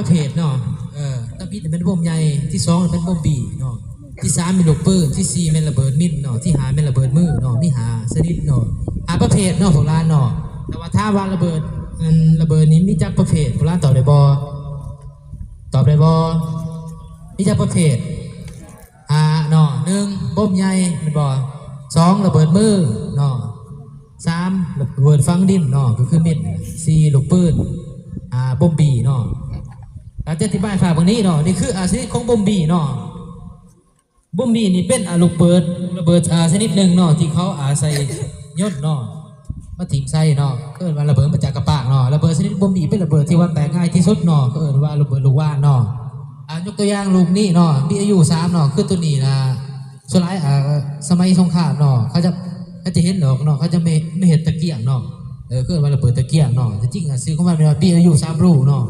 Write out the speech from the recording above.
ເພດເນາະ ເອີ ທຳອິດແມ່ນບົມໃຫຍ່ ທີສອງແມ່ນບົມບີເນາະ ທີສາມແມ່ນລູກປືນ ທີສີ່ແມ່ນລະເບີດມິນເນາະ ທີຫ້າແມ່ນລະເບີດມືເນາະ ມີຫ້າຊະນິດເນາະ ຫ້າປະເພດເນາະພວກຫຼານເນາະ ແຕ່ວ່າຖາມວ່າລະເບີດ ອັນລະເບີດນີ້ມີຈັກປະເພດ ພວກຫຼານຕອບໄດ້ບໍ່? ຕອບໄດ້ບໍ່? ມີຈັກປະເພດ? ຫ້າເນາະ ໜຶ່ງບົມໃຫຍ່ແມ່ນບໍ່? ສອງລະເບີດມືເນາະ ສາມລະເບີດຝັງດິນເນາະ ກໍຄືມິນ ສີ່ລູກປືນ ຫ້າບົມບີເນາະ ການຈະອະທິບາຍພາບເບິ່ງນີ້ເນາະ ນີ້ຄືອາຊະນິດຂອງບົມບີເນາະ ບົມບີນີ້ເປັນອາລູກເບີດ ລະເບີດອາຊະນິດໜຶ່ງເນາະ ທີ່ເຂົາອາໄສຍົນເນາະ ມາຖິ້ມໃສ່ເນາະ ເອີ້ນວ່າລະເບີດປະຈັກກະປາກເນາະ ລະເບີດຊະນິດບົມບີເປັນລະເບີດທີ່ວ່າແຕກງ່າຍທີ່ສຸດເນາະ ເອີ້ນວ່າລະເບີດລູກຫວ່ານເນາະ ອາຍົກຕົວຢ່າງລູກນີ້ເນາະ ບີເອຢູສາມເນາະ ຄືໂຕນີ້ລະ ສ່ວນຫຼາຍ ເອີ ສະໄໝສົງຄາມເນາະ ເຂົາຈະ ເຂົາຈະເຫັນດອກເນາະ ເຂົາຈະມາ ມາເຮັດຕະກຽງເນາະ ເອີ ເອີ້ນວ່າລະເບີດຕະກຽງເນາະ ທີ່ຈິງອະ ຊື່ຂອງມັນແມ່ນວ່າ ບີເອຢູສາມບລູເນາະ